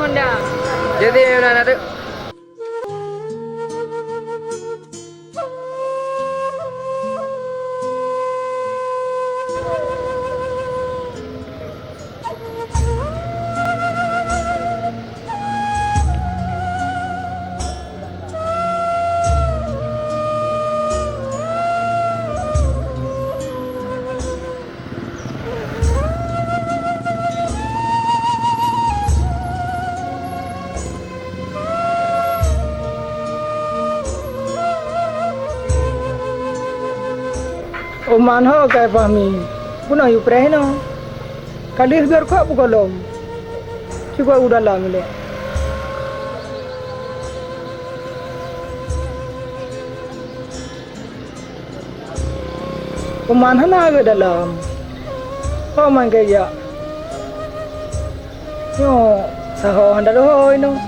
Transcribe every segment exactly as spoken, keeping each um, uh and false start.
Jadi, mana tu? Uman ho kai Fahmi, bunoe yue preh inoe. Ka lheueh gor kok bugoe lom. Cuba u dalam ilée. Uman hana geuh dalam. Ho man geujak. Nyoe saho hana teuho inoe.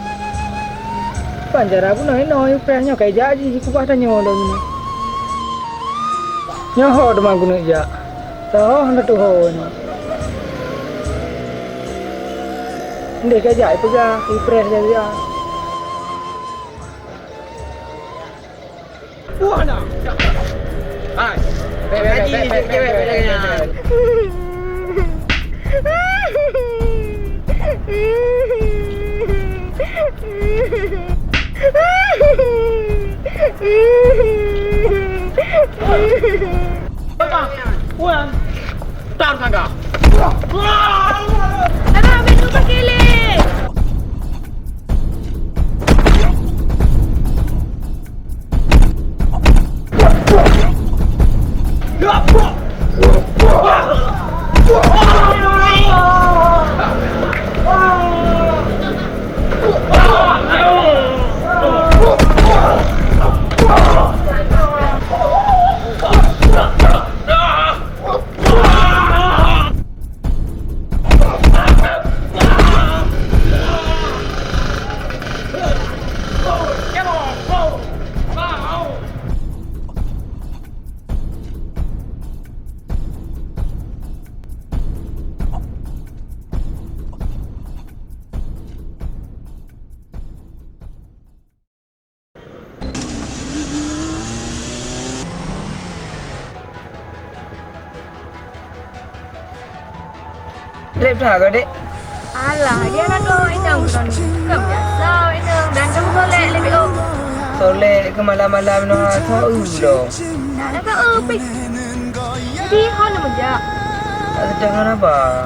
Ban cara bunoe inoe yue preh nyoe kai jak jih jikubah tanyoe lom nyoe. Nyoe ho teuma keuneuk jak. Saho hana teuho inoe. Ndeh kai jak ipeugah, ipreh jak. Buah dah. Hai. Bek, bek, bek, bek, bek, bek, bek, bek. Wan. Tar tangga. Aduh, ambil tu pakai leh. Lép that kah, Dek? Alah, dia nak tolong inong bukan. Bukan biasa inong. Dan kamu solek lép, oh. Solek ke malam-malam noh, so eu dong. Nak, nak, oh, pih. Jadi, hana meujak. Tak sedang hana ba.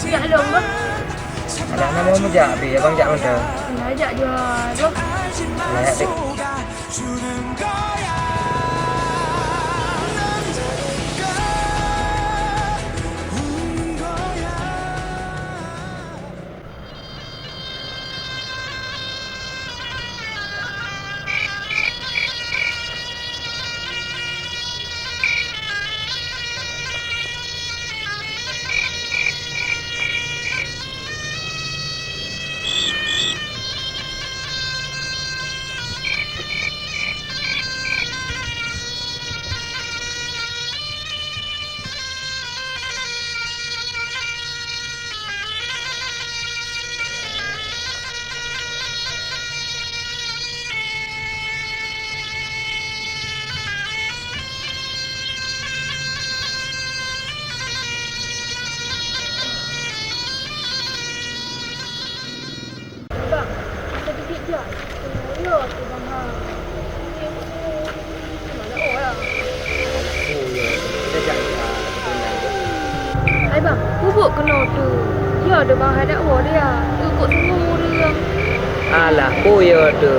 Jak lom, bah. Alah, na mau meujak, Abi. Abang jak mantong. Nah, jak jua, tu. Alah, jak, Dek. Bang, sedikit je. Yo, tu bang ha. Mana orang? Hai bang, peubuet keunoe tu. Yo, tu bang hai dak woe dia. Tu kok sungguh ureueng. Alah, peue yo tu?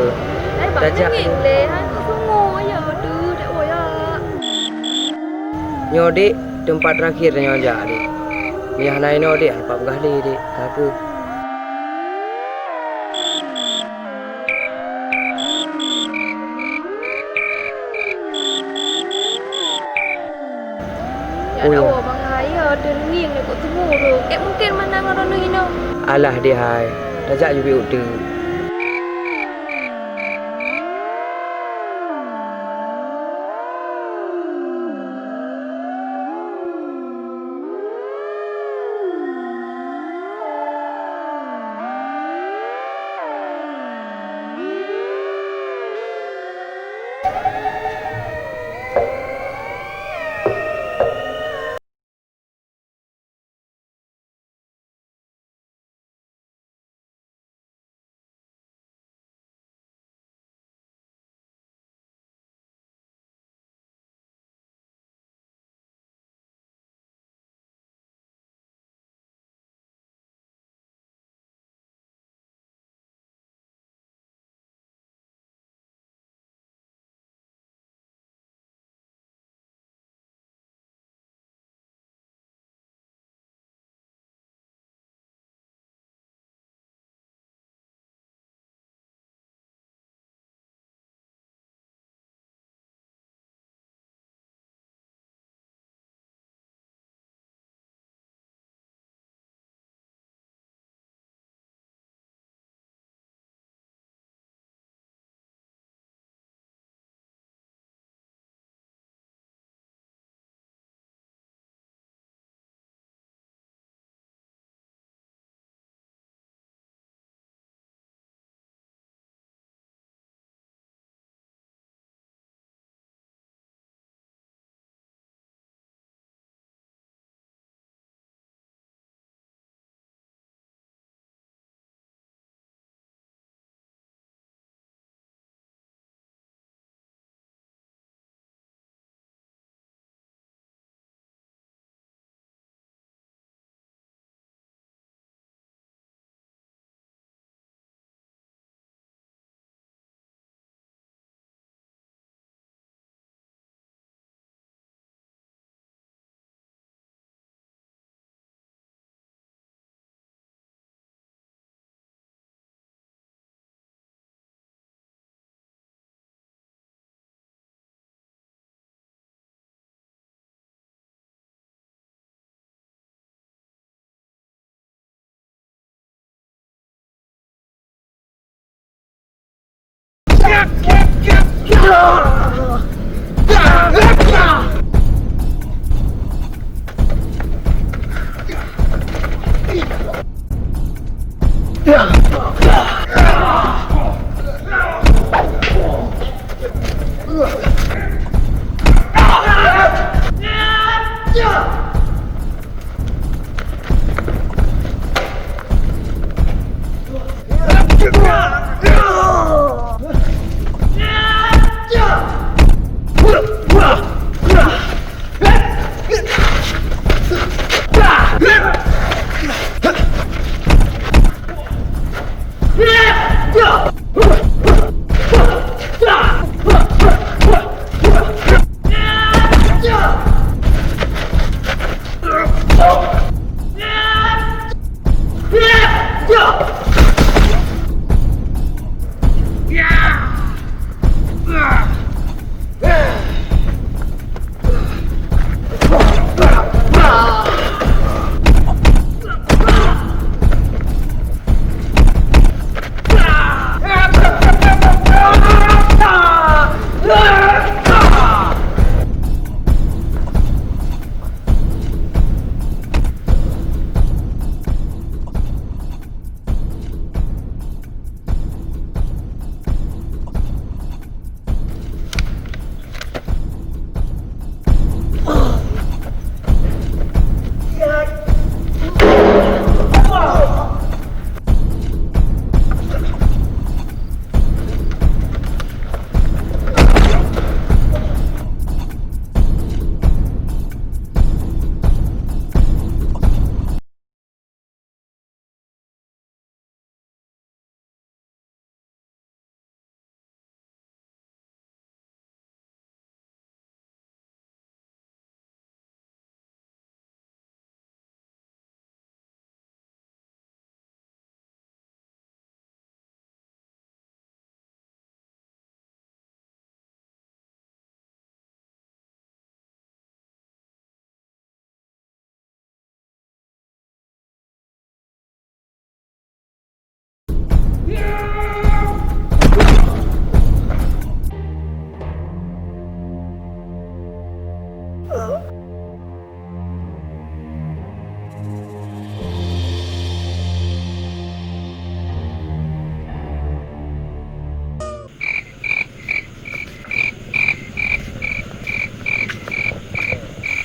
Hai bang, tajak nangis lé, hai kok sungguh yo tu, dak woe ya. Nyoe, Dek, teumpat terakhir tanyoe jak, Dek. Meunyo hana inoe, Dek, hana pat peugah lé, Dek. Ka keuh. Ya Allah, Bang Hai, ya, teungieng, Dek, kok teumuru. Ék mungken meunan ngon droeneuh inoe. Alah, Dek hai, tajak jubeuet uteuk.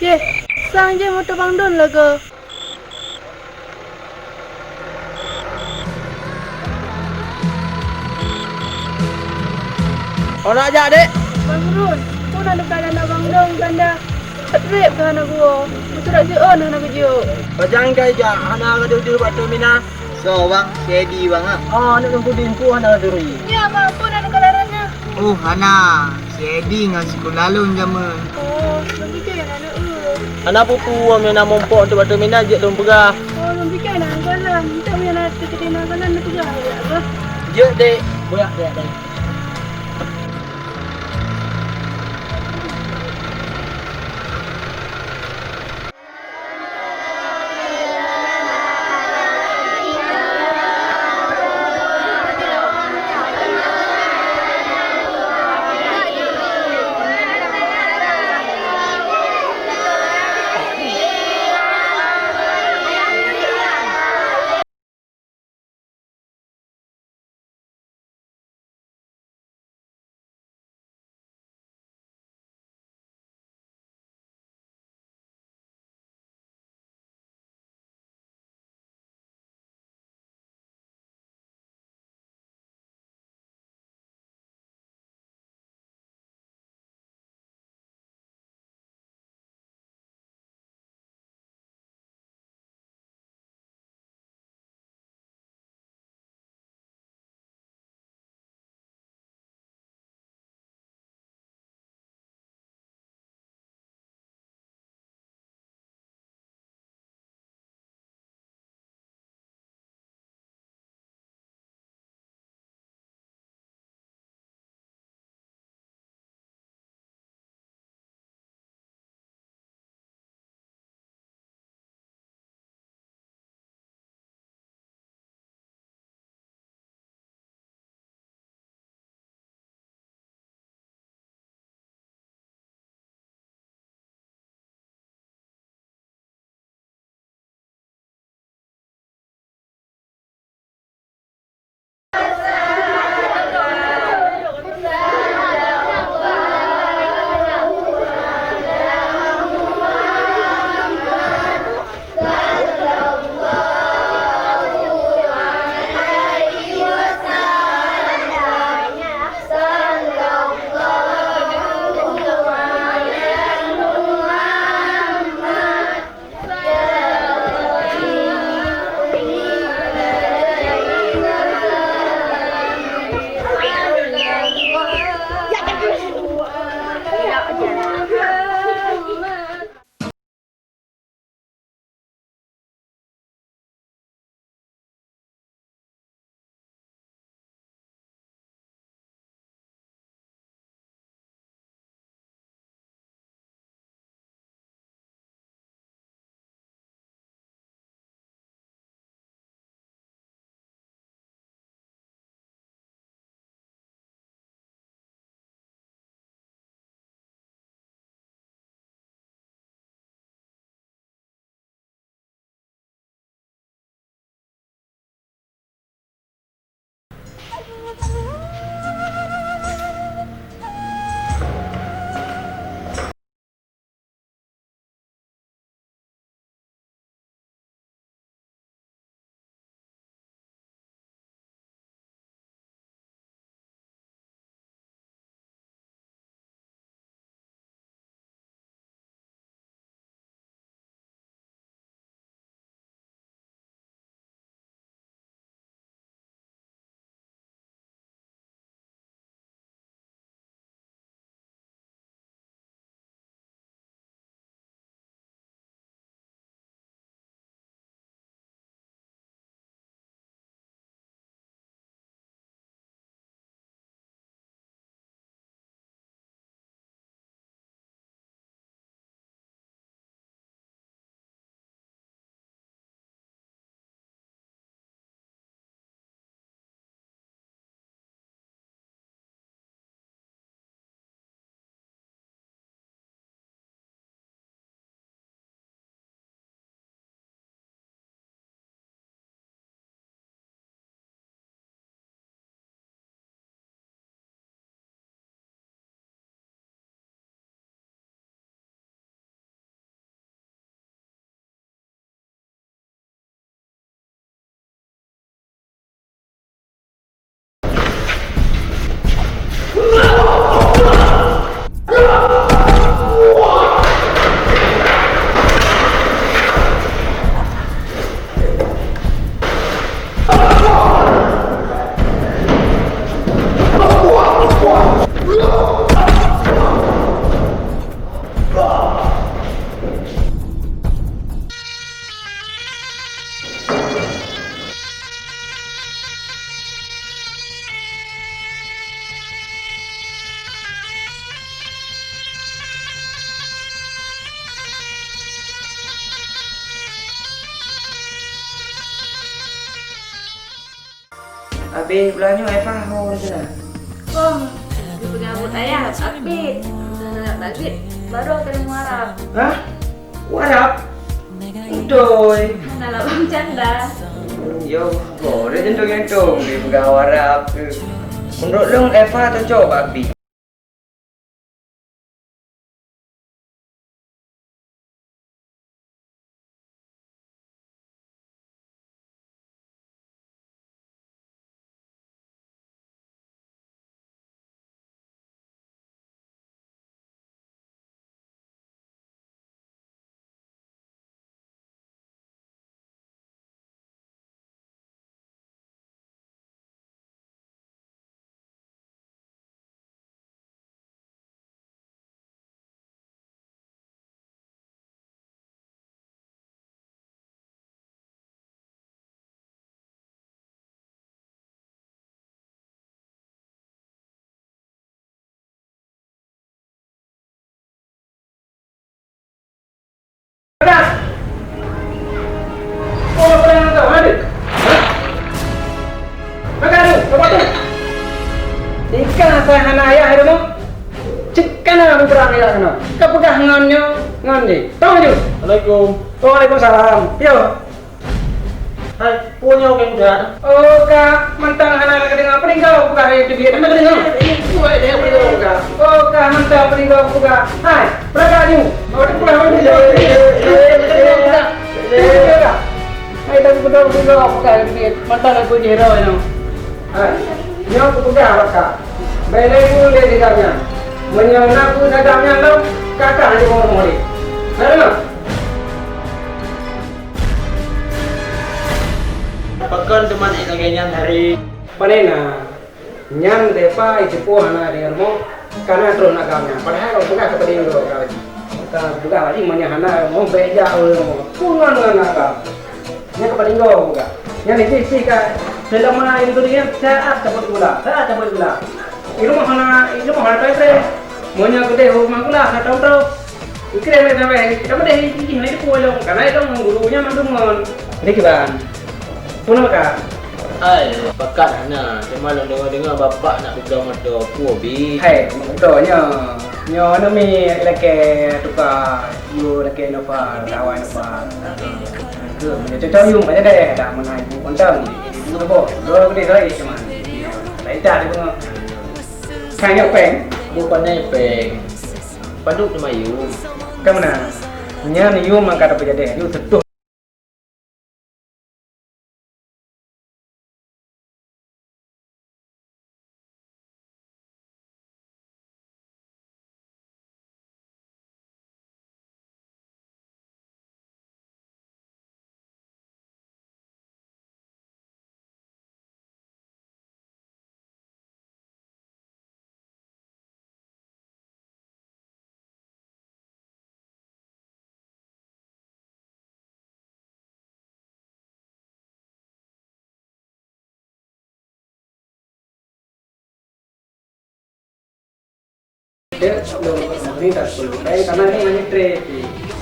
Yeh, sang jih moto Bang Don lagoe. Oh, nak jak, Dek? Bang Run, peue na neukalon Abang Dong kanda? Treb ka hana geuwoe, meusurat jiôh hana geujok. Pajan ka ijak, hana ka deuh-deuh bak Teumina? Soe, Bang? Si Edi, Bang, ah? Oh, aneuk Teungku Din, peue hana turi? Ya, Bang, peue na neukalon nyan? Oh, hana. Si Edi ngon sikula lôn jameun. Oh, lôn pike na aneuk, eh. Hana peue-peue, meunyo na muphom untuk bak Teumina, jeuet lôn peugah. Oh, lôn pike na gohlom. Enteuk meunyo na teukeudi na gohlom, lôn peugah, ya, Bang. Jeuet, Dek. Beuyak, Dek, Dek. Abéh bulan nyoe Eva ho di sana. Kong, geupeugah buet ayah, abéh. Maghrib, baru keuneuk muarab. Hah? Muarab? Beutôi. Hana labang canda. Yo, boleh jentong-jentong dia peugah muarab tu. Menurut lôn, Eva cocok bak Abi. Peugah! Oh, peugah ngon kau, hana deuh? Hah? Peugah deuh, kau buat deuh? Ika asai hana ayah hai rumoh? Cit kana beuperang ayah keunoe. Ka peugah ngon nyoe, ngon jih. Tong laju. Assalamualaikum. Waalaikumsalam. Yo. Hai, peue nyoe keu budak? Oh, ka mantong hana ka deungoe, peudinggoe buka hai teubiet, hana ka deungoe. Oh, ka mantong peudinggoe buka. Hai, peurangkat nyoe. Oh, teupeugah, oh, teupeugah, teupeugah. Hai, tapi beutôi peudinggoe buka hai teubiet. Mantong aku jih roh nyoe. Hai, nyoe kupeugah bak kah. Bèk lé ulèe di gobnyan. Meunyoe na peue sagai nyan lom, ka kah di rumoh-rumoh lé. Na deungoe? Pakon teuma ék lagèe nyan, Hari? Pane na? Nyan Eva jiteupeue hana di rumoh, ka na troh na agam nyan. Padahai lôn peugah keu Padinggoe ka laju. Ka peugah laju, meunyoe hana rumoh, bèk jak ureueng rumoh. Peue ngon na agam? Nyan keu Padinggoe peugah. Nyan jih pih ka seulama intu nyan saát cabot gula, saát cabot gula. Di rumoh hana, di rumoh hana trép-trép. Meunyoe keudeh u rumoh gula, ka tom troh. Ikirém lé sabe, kamoe deh jih na jiteupeue lom, ka na lom guru nyan mandum ngon. Jadi kiban? Peue na pakat? Ai, pakat hana, teuma lôn deungoe-deungoe bapak nak peubloe moto, peue bi? Hai, moto nyoe. Nyoe aneuk miet lakèe tuka, yue lakèe Innova, tawa Innova. Keu meunyoe cocok yum ka jadi, dak meunan ibu kontang. Ibu saboh, dua gede sai teuma. Lain dah deungoe. Ka nyoe péng? Bukan péng. Padub teuma yum. Ka meunan. Nyan yum mangka tapeujadeh, yum seutoh. Dek, lôn ni transfer pèng, karena ni hanya trade.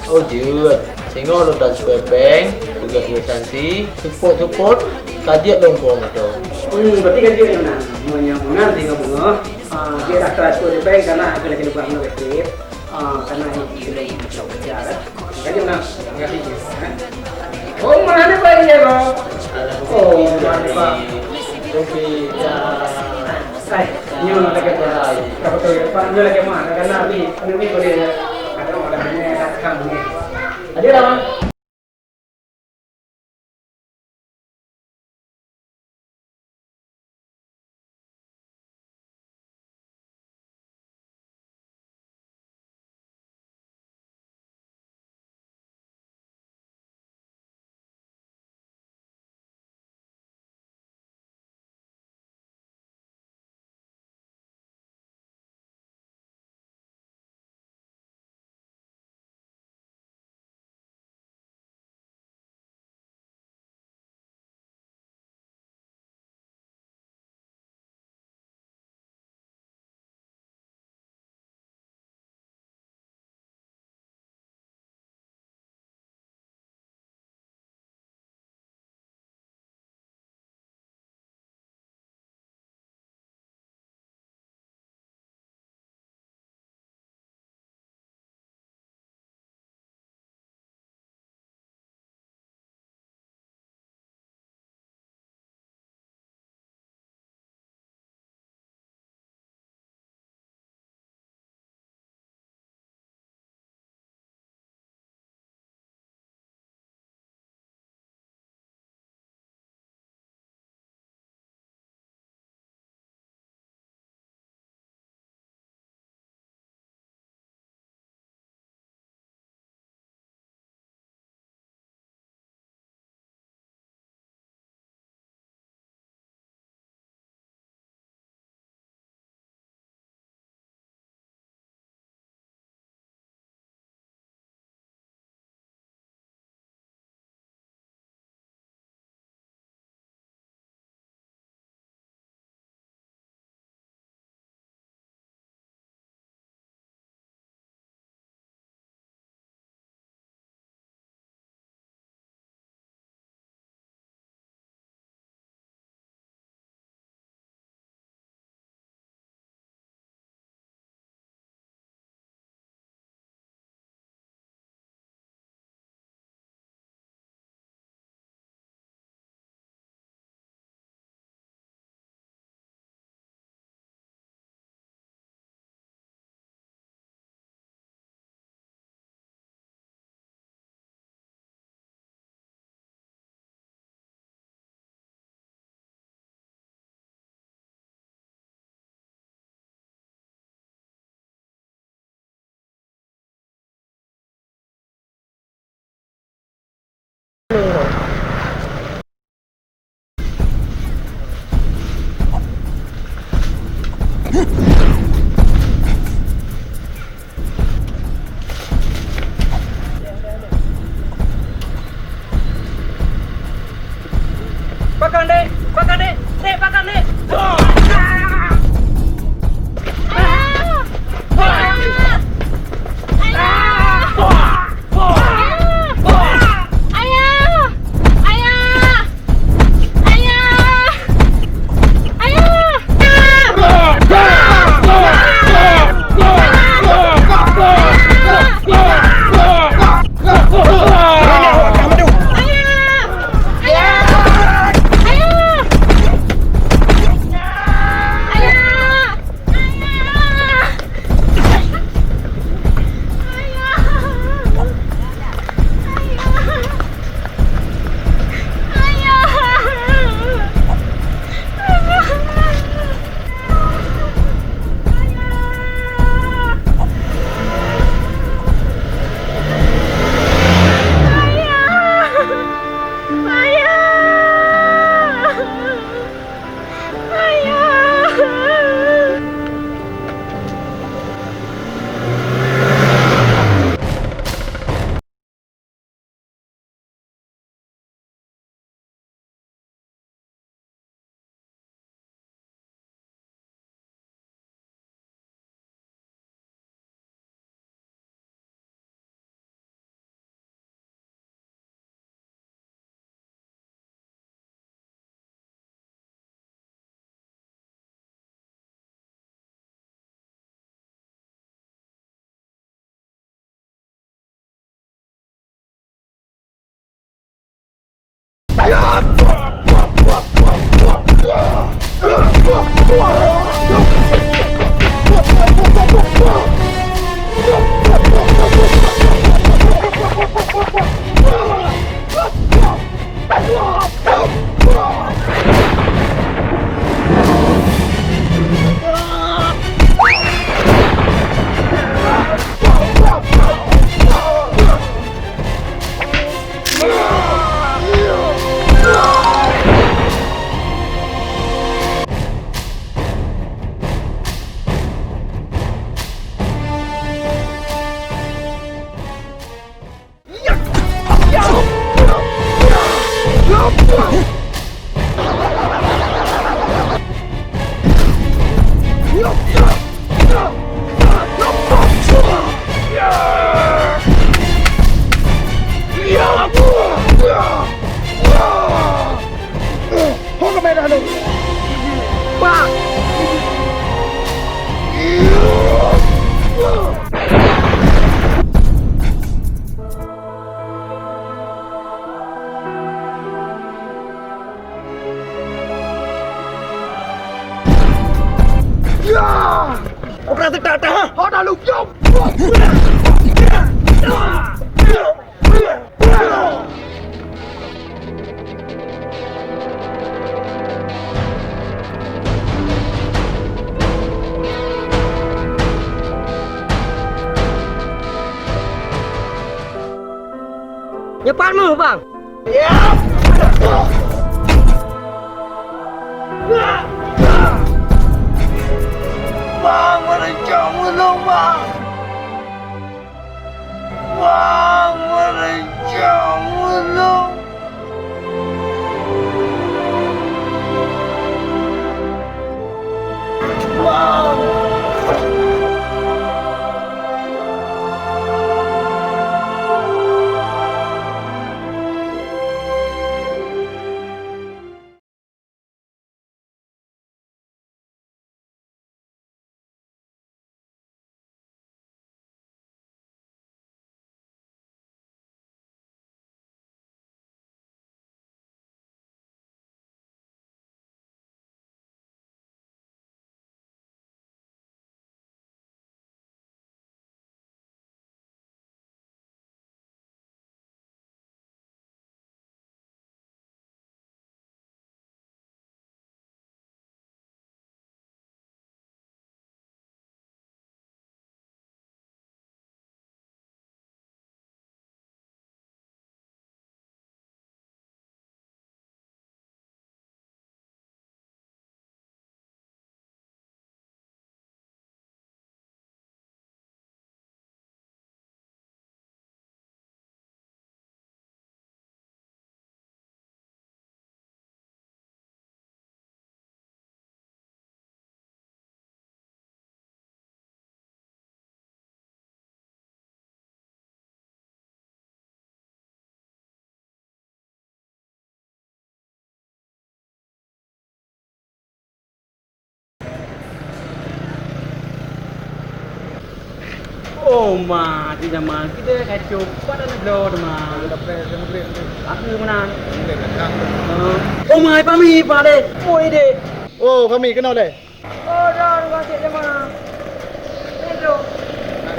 Oh, jeuet. Singoh lôn transfer pèng, tugas instansi, support-support, ka jeuet lôn po moto. Hmm, berarti ka jeuet nyoe na. Meunyoe meunan singoh beungoh, ah, dia dah transfer pèng, karena aku lagi lupa nak trade. Ah, karena ini belum kerja, kan? Jadi, nah, terima kasih, ya. Oh, mana Pak Iyaro? Oh, mana Pak? Rupi, ya. Hai, ini mana lagi, Pak? Apa tu, ya, Pak? Ini lagi mana? Karena ini, ini boleh, ya. Ada orang lainnya datang, nih. Hadir, Pak. Pakon, Dek! Pakon, Dek! Dek, pakon, Dek! Ho keumeurah lôn! Bah! Ya! Operasi tak tahan! Ho dah lu! Nyoe pat meuh, Bang! Bang, meurencong meulông, Bang! Bang, meurencong meulông. Bang. Oh ma, di nama kita kacau pada negara tu ma. Aku mana? Oh ma, Fahmi, Pak deh. Oi deh. Oh, Fahmi, kenal deh. Oh, dah, dah, cik, dah, mana? Ni tu.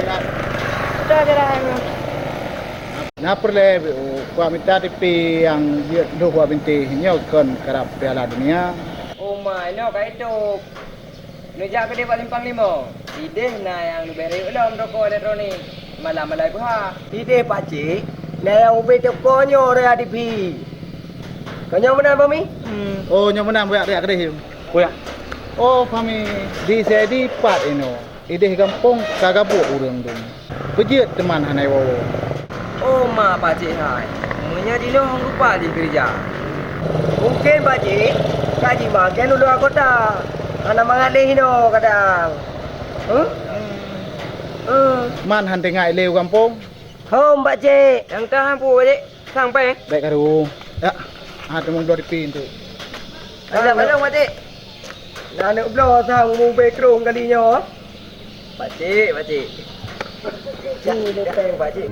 Dah, dah, dah, dah. Na peureulèe, oh, kuat mita tipi nyang jeuet lhôh bak bintéh nyoe kon karab Piala Dunia. Oh, ma, nyoe ka itu. Neujak keudeh bak simpang lima. Idéh na nyang leubeh rayeuk lom toko elektronik. Malam-malam buha. Idéh, Pakcik, na nyang ubé toko nyoe raya tipi. Kon nyoe meunan, Fahmi? Hmm. Oh, nyoe meunan, buyak riyak keudeh. Kuyak. Oh, Fahmi, di Saidi pat inoe. Idéh gampông ka gabuek ureueng dum. Peujeuet teuma hana iwoe-woe. Oh, ma Pakcik hai. Meunyoe jinoe hong lupa jih keureuja. Mungken Pakcik ka jimakan u luwa kota. Hana mangat lé inoe kadang. Huh? Huh. Man han teuingat ilée u gampông? Hom, Pakcik. Nyang tahan pu, Pakcik. Sang péng? Bèk karu. Ya. Ah, teumong bloe di pintu. Ayo, ayo, Pakcik. Nah, aneuk bloe sang mubé krong kali nyoe. Pakcik, Pakcik. Ni, ni péng, Pakcik.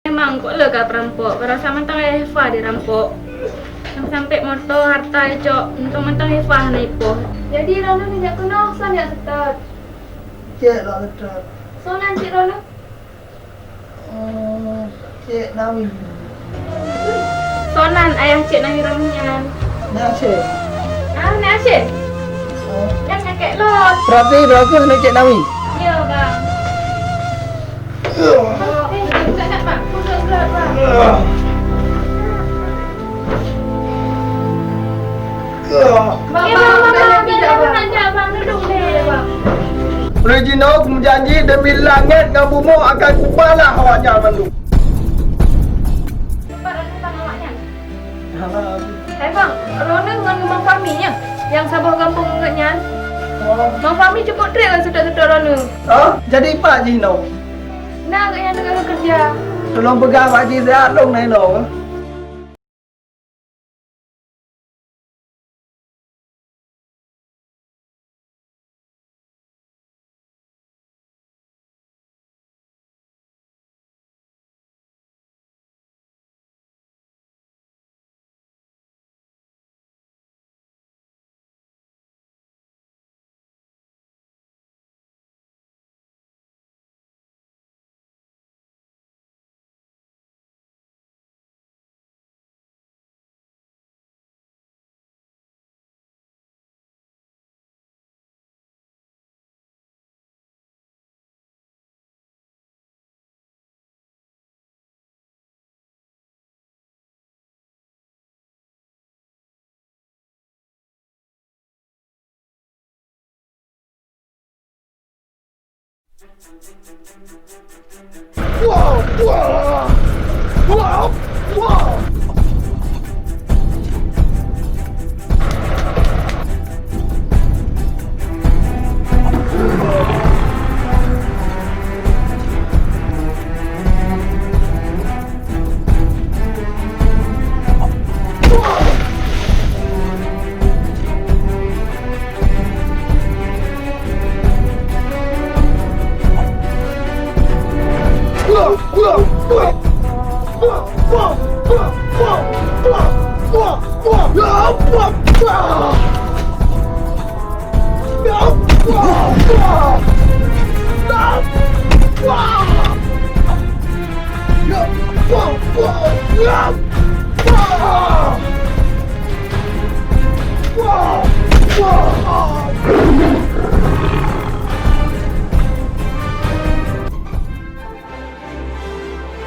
Memang kok le ka perampok, karasa mantong ayah Hefa dirampok. Sampai-sampai moto, harta icok, mantong-mantong Hefa hana ipoh. Jadi Ranu neujak keunoe, soe nyang seutôt? Cek lak seutôt. Soe nan Cek Ranu? Oh, Cek Nawi. Soe nan ayah Cek Nawi Ranu nyan? Nek Asyik. Ah, Nek Asyik? Oh. Nyan kakek lôn. Berarti, berarti aneuk Cek Nawi? Ya, bang. Lé jinoe kumeujanji demi langét ngon bumoe akan kubalah awaknyan mandum. Hai bang, Rona ngon Mang Fahmi nyan, nyang saboh gampông ngon nyan. Mang Fahmi cukôp trép ngon seutôt-seutôt Rona. Hah? Jadi pat jinoe? Na gobnyan ka keureuja. Tulông peugah bak jih siat lôn na inoe.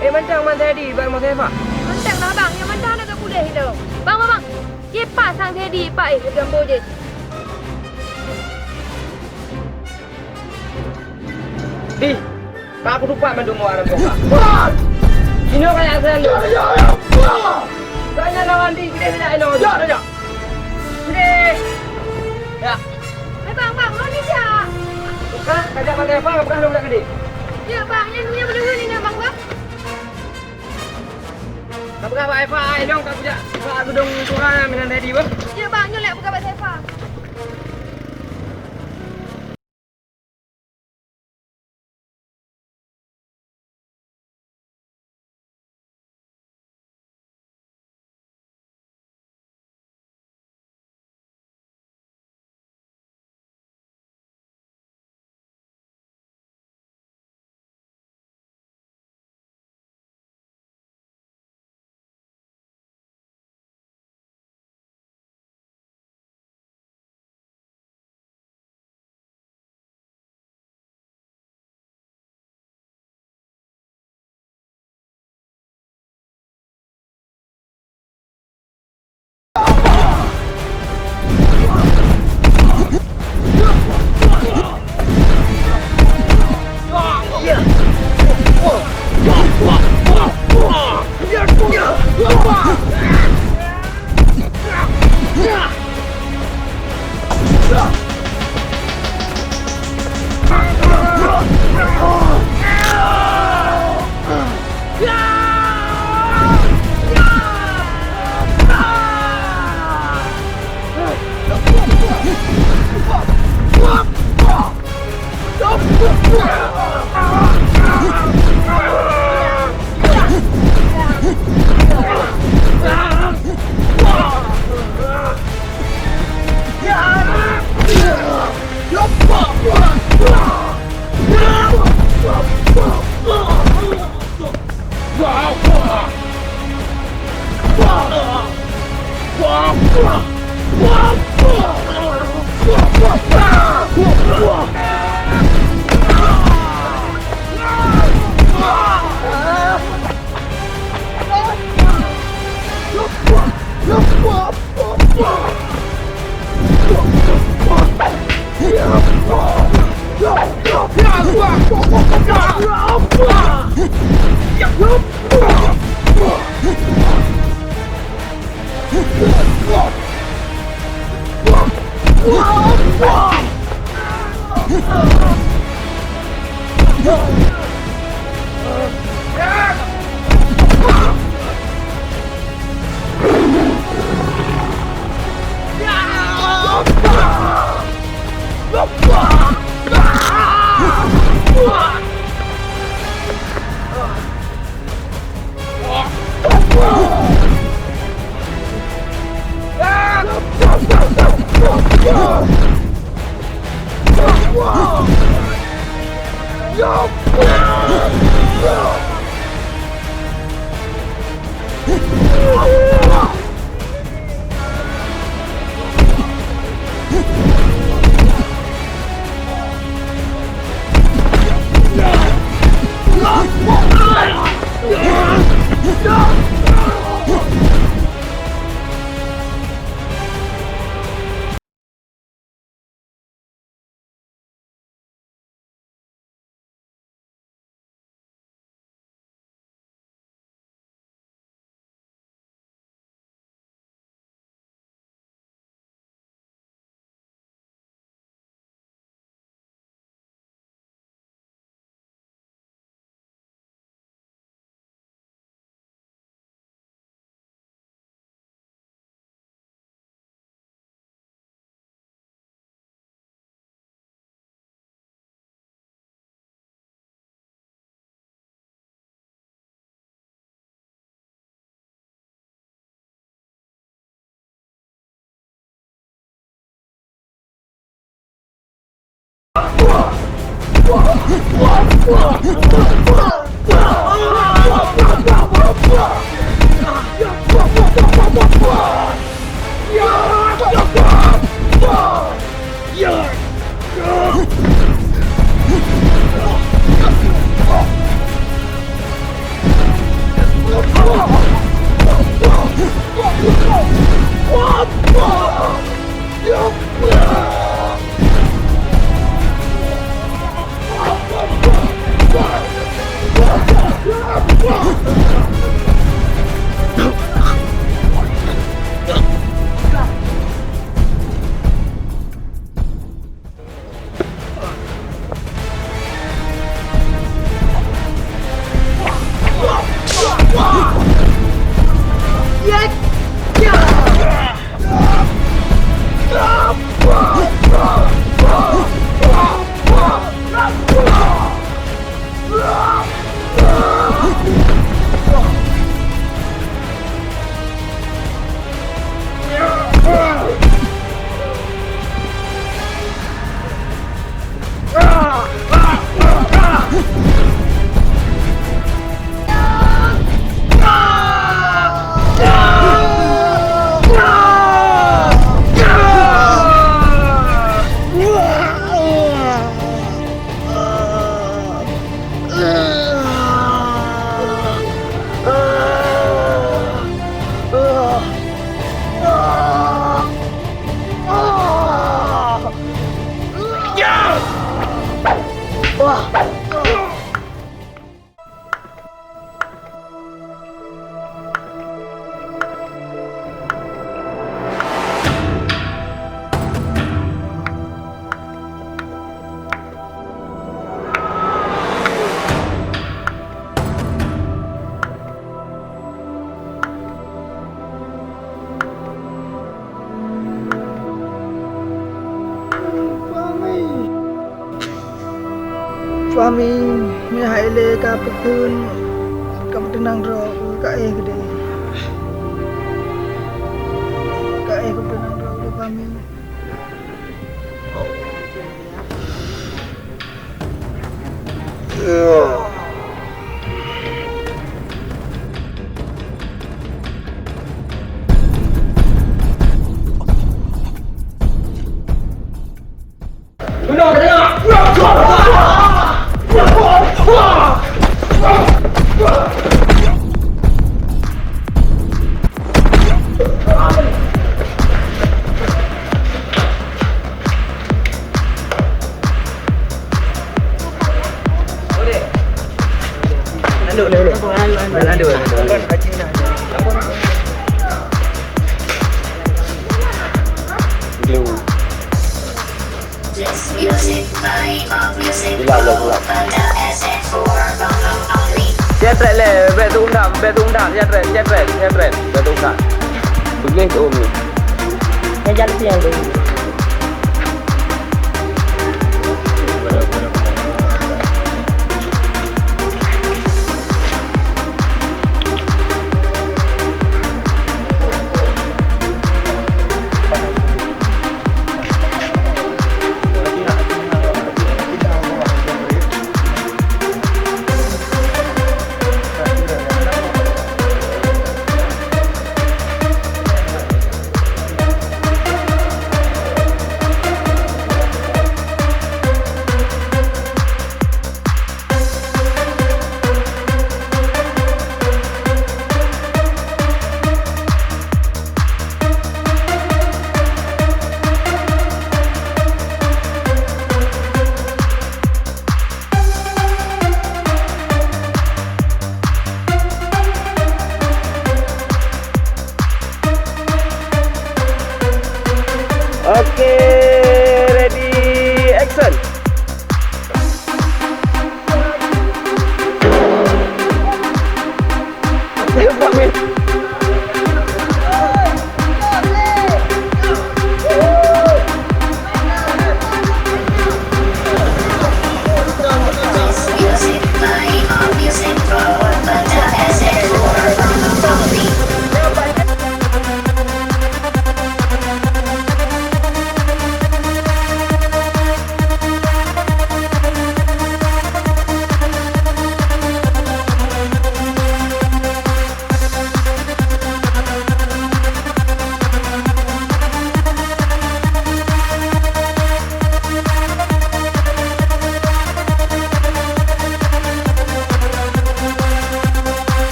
Eh, mantong, Man Tedi, bak rumoh Saifah. Mantong lah, Bang. Nyang mantong hana geupuléh ilong. Bang, bang, bang. Kipas sang Tedi, Pak, eh, leugang boh jih. Di, ka kutupat mandum awak lam kota. Pat! Sinoe kajak asai. Ya, ya, ya, ya. Kajak lawan di, gede tidak eno. Ya, ya, ya. Gede. Ya. Eh, bang, bang, mau ni jak? Bukan, kajak pakai apa? Bukan dong nak gede. Ya, bang, yang punya berdua ni nak bang, bang. Ka peugah bak Eva, ai lôn ka kujak bak geudong tuha meunan tadi beuh. Ya, bang, nyoe lé peugah bak Eva. Fahmi, meuhai lé ka peuteun, ka peuteunang droe, ka éh keudéh. Ka éh ka peuteunang droe, Fahmi. This music by Bob Music Gila, gila, gila. Panda S F four Bangkok Only. Siap track leh, bèk teuundang, bèk teuundang, siap track, siap track, siap track, bèk teuundang. Beugléh keu Umi. Nyan jalan piang tu.